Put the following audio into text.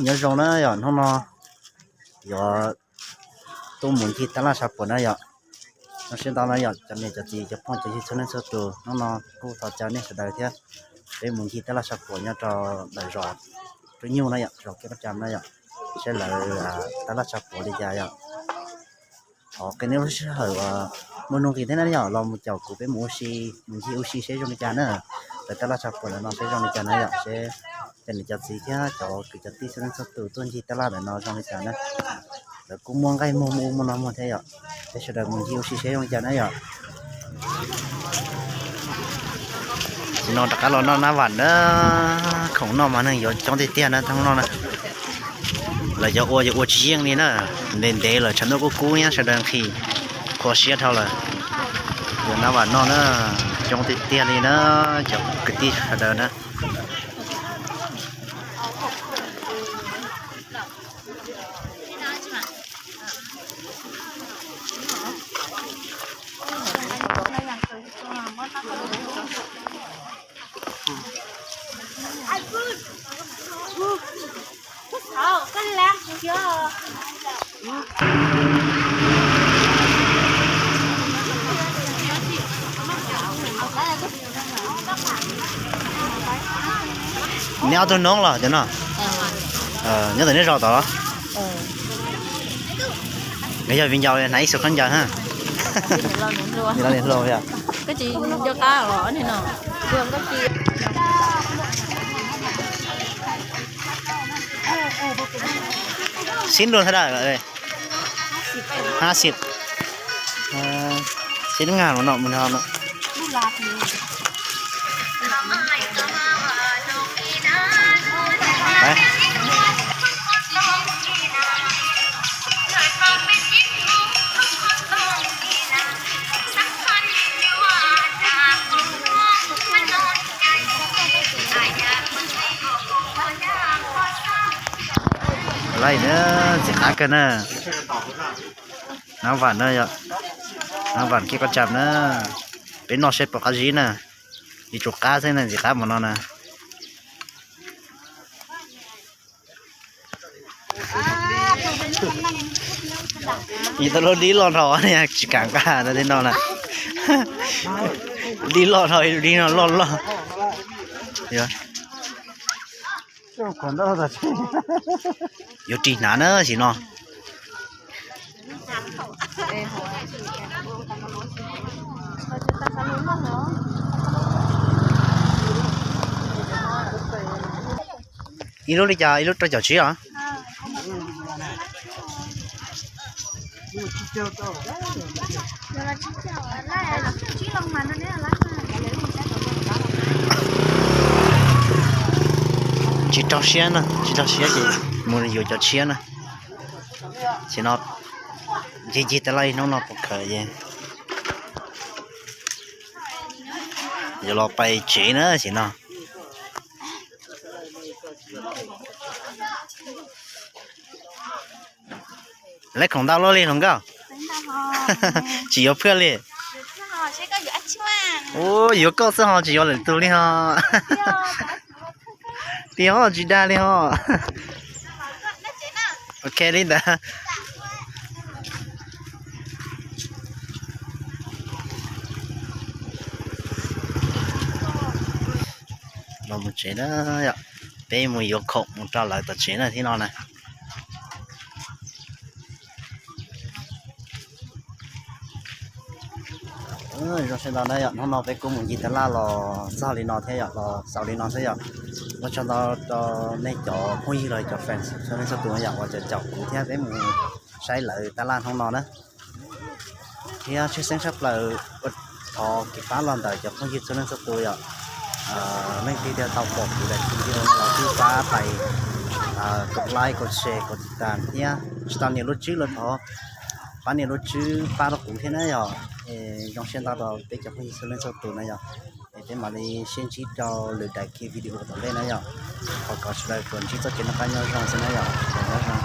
Nyob zoo na yom, hnub no yuav tuaj mus ncig tab laj tshav puam na yom. Zoo siab ntau na yom, cov niam cov txiv cov phooj cov ywg txhua leej txhua tus, hnub no kuj thov caw nej sawv daws thiab peb mus ncig tab laj tshav puam nyob rau ntawm zos Rub Nyuj na yom, zos Kiab Qab Tsam na yom, saib lawv tab laj tshav puam li cas yom. Thov kom nej lub sij hawm muaj nuj nqis thiab na yom, los mus caum kuv peb mus ua si, mus ncig ua si seb zoo li cas na. Lawv tab laj tshav puam ntawm no seb zoo li cas na yom, seb cov niam cov txiv thiab cov kwv cov tij txhua leej txhua tus tuaj ncig tab laj ntawm no zoo li cas na. Lawv kuj muaj nqaij muag muaj ub muaj no muag thiab yom, peb sawv daws mus ncig ua si seb zoo li cas na yom. Tam sim no rov qab los noj nab vam na, khoom noj mas neeg yuav coob tiag tiag na hnub no na. Lawv cov ua ces ua tsis yeej li na, ntev ntev lawm tshav ntuj kub kub nyab sawv daws nqhis qhua siab dhau lawm. Yuav nab vam noj na, coob tiag tiag li na, cov kwv tij sawv daws na. Neb ob tug noob los cov no? Nyob ntawm neb zos tod los? Nkawd yog viv ncaus hnav ib xus khaub ncaws ha. Los niam hluas yog. Xib nrua thaj dab? Hab xib. Xib nab nga los no mus no. Lawm na, ntxim qab kawg na. Nab vam na, nab vam kiab koj tsam na. Peb noj seb puas qab zib na. Yuav tsum qab xwb na, ntxim qab mus no na. Ib tug lub dib loj dhau, tsis kam nqa rau tej no na. Dib loj dhau, dib no loj loj. Yuav ris hnav na sim no. Ib lub li cas ib lub rau caum tsib os? Tsis raug siab na, tsis raug siab ces mus yuav cov tshiab na. Sim no ncig ncig tas laj ib hnub no puas khaws es yuav los pais tsev na sim no. Lawv khoom ntau luaj li hluas nkauj. Tsis yuav phwj li. Ua yuav koj xwb ho tsis yuav lwm tus li ho. Tiag tsis dag li ho. Ok li ntawd. Los mus tsev na yom, peb mus yuav khoom mus rau lawv tom tsev na thiab no na. Zoo siab ntau na yom, hnub no peb kuj mus ncig tas laj los txog li no thiab yom, los xaus li no xwb yom. Ua tsaug ntau rau nej cov phooj ywg los cov fans txhua leej txhua tus yom uas caum kuv thiab peb mus saib lawv tas laj hnub no na. Thiab tshwj xeeb tshaj plaws ua thov kev pab los ntawm cov phooj ywg txhua leej txhua tus yom. Leej twg tias tau pom kuv daim video no los twb pab pais kov like, kov share, kov tiv tam thiab tsis tau nias lub tswb los thov pab nias lub tswb pab rau kuv thiab na yom. Zoo siab ntau rau peb cov phooj ywg txhua leej txhua tus na yom. Es peb mam li sib ntsib rau lwm daim video tom ntej na yom. Thov kom sawv daws tsuas ntsib txoj kev noj qab nyob zoo xwb na yom. Nyob zoo.